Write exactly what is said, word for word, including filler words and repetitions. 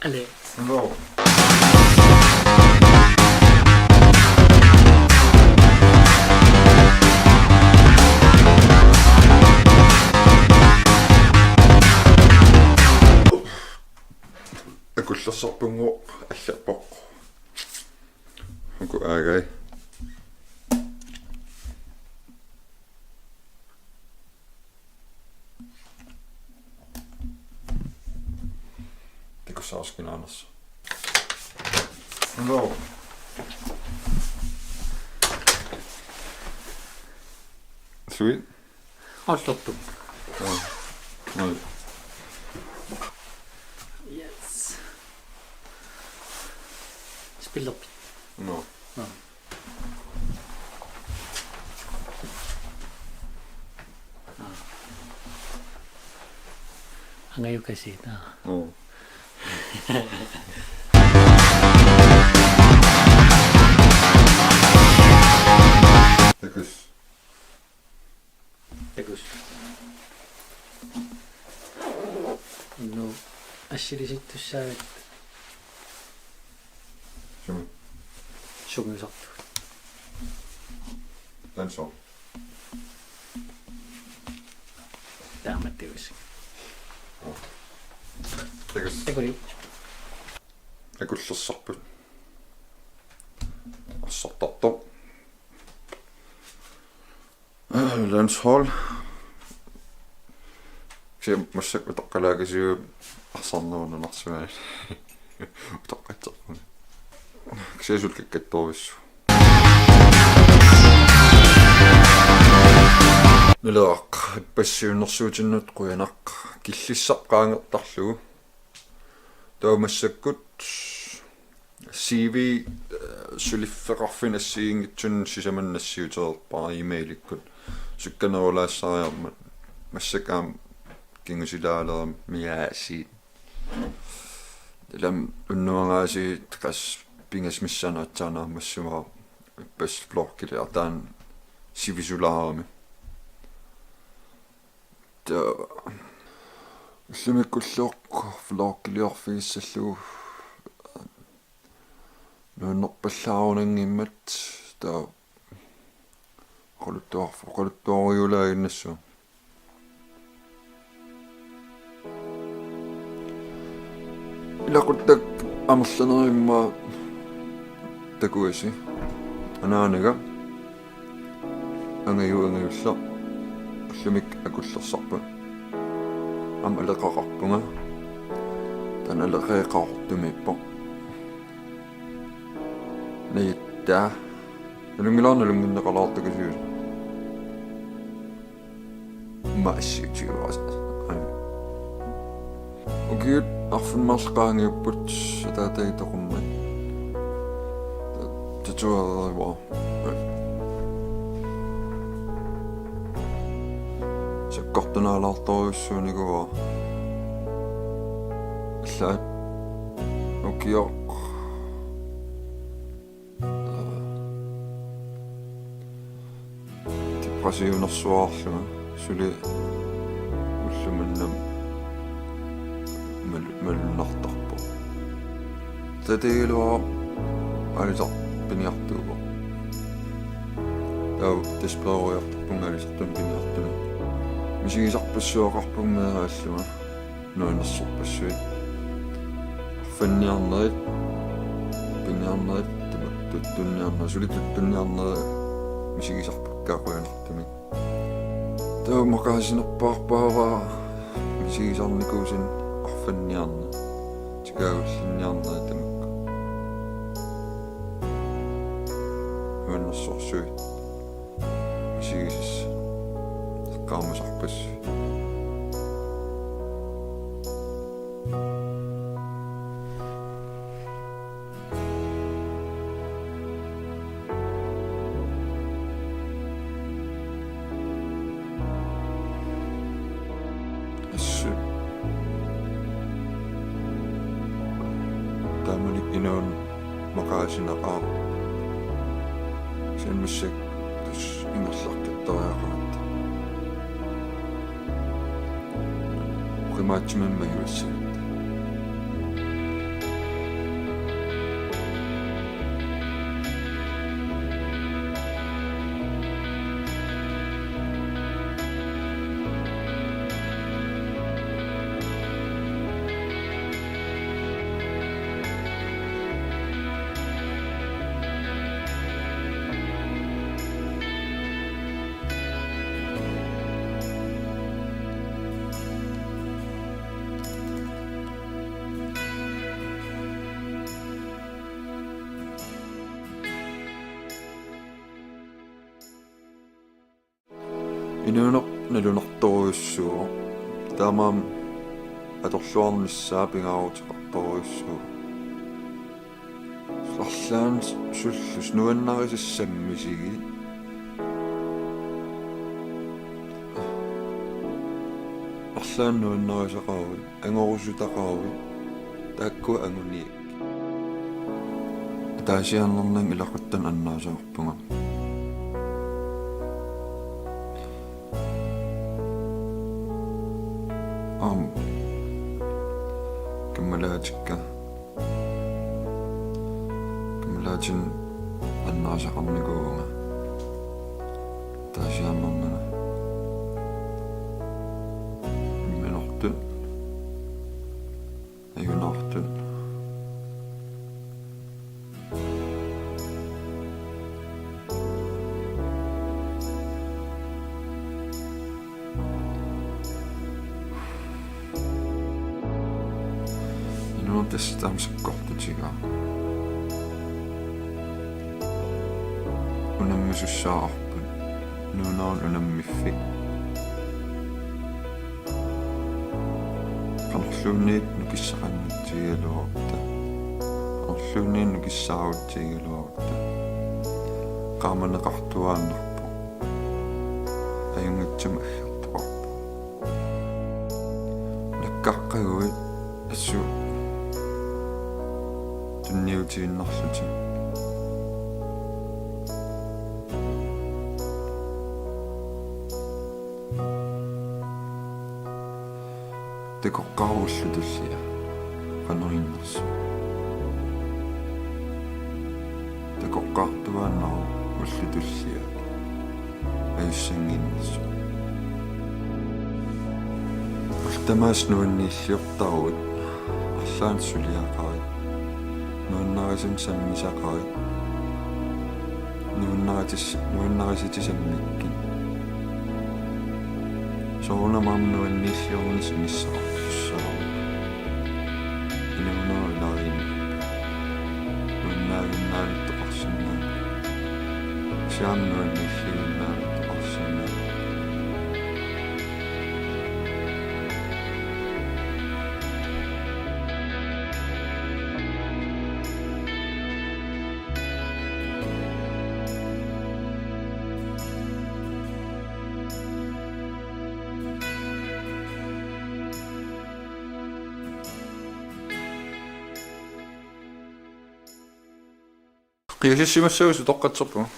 Allez. Nå. Akullersarpunngooq allappoq. Uku aagai. Takussavarsi kinaannersoq. Nå. Sweet. Allortu. Nå. Yes. Spillerpit. Nå. Nå. Angajukasiit, aa. Nå. Takuss. Takuss. Nå, assilisittussaagatta. Sumi. Sungiusartut. Dancehall. Taamatut. Takuss. Takuli. Akullersarput. Arsartartoq. Dancehall. Kisianni massakkut utoqqalaakasiuk arsarnerup nunarsuani. Utoqqatserpunga. Kisianni suli kakkattorujussuuvoq. Naleraq, ippassaq siunnersuutinnut qujanaq, killissaq qaangertarlugu. Taava massakkut C V, eh, suliffeqarfinnut assigiinngitsunik sisamanut nassiutereerpara e-mailikkut. Sukkanerulaassariarmat massakkut aamma kingusilaalerami miaasiit. Taava unnuagaasiit qas pingasut missaanni aatsaat naammassivara ippassaq vloggiliartaani sivisulaarami. Taava ullumikkut ulloq vloggiliorfigissallugu nuannerpallaarunanngimmat taava oqaluttuar-, oqaluttuarujuulaaginnassaaq. Ilaquttakka amerlanerit immaqa takuasi. Anaanaga. Angaju-, angajulleq. Ullumi akullersarpunga. Aamma aleqaqarpunga. Taanna aleqeqartumiippoq. Najutaa. Nalunngilara nalunnginneqalaartukusiuk. Massiutiuas. Ukiut arfineq-marluk qaangiupput ataataga toqummat. Tatuarivaa. Sakkortunaalaartorujussuunikuuara. Allaat ukioq. Depressionersuarlunga suli ullumimut mal-, malunnartarpoq. Tatigiluaq aalisartut piniartuuvoq. Taava tassa peroriartorpunga aalisartunut piniartunut. Misigisarpassuaqarpunga meeraallunga. Nuannersorpassuit. Arfanniarnerit, piniarnerit, tamakku tuttunniarnerit, suli tuttunniarnerit misigisarpakka qujanartumik. Taava maqaasinerpaarpaavara misigisarnikuusanni arfanniarnerit, tikaagullinniarnerit tamakku. Nuannersorsuit. Misigisassat. Eqqaamasarpassuit. Assut. Taamanikkut inuuneq maqaasineqaaq. Kisianni massakkut tassa ingerlaqqittoriaqaratta. Oqimaatsimammat majuassagatta. Inuuneq nalunartorujussuuvoq. Taamaammat atorluarnissaa pingaaruteqartorujussuuvoq. Arlaannik sullus nuannarisassaaq misigit. Arlaannik nuannarisaqaruit, angorusutaqaruit, taakkua anguniakkit. Ataasiaannarnanga ilaquttanut annaasaqarpunga. Aamma. Kammalaatikka. Kammalaatinik annaasaqarnikuuvunga. Ataasiaannarnanga. Imminortut. Ajunaartut. Inuuneq tassa taama sakkortutigaa. Unammisussaaqarput. Inuunerup unammiffik. Qanorluunniit nukissaqanngitsigigaluarutta. Qanorluunniit nukissaarutsigigaluarutta. Qaamaneqartuaannarpoq. Ajunngitsumik aggertoqarpoq. Nakkaqqaguit assut tunniutiinnarlutik. Takoqqaaruk ulloq tullia qanoq innersoq. Takoqqaartuaannaruk ulloq tullia ajussannginnersoq. Ullut tamaasa nuanniilliortaruit, arlaannik suliaqarit, nuannarisatit sammisaqarit, nuannaritis-, nuannarisatit sammikkit. Soorunami aamma nuanniilliornissaq inissaqartussaavoq. Inuunerup ilagiinnarpaa. Nuannaaginnavittoqarsinnaavoq. Kisianni aamma nuanniilliginnavittoqarsinnaavoq. Qiassissimassaguit utoqqatserpunga.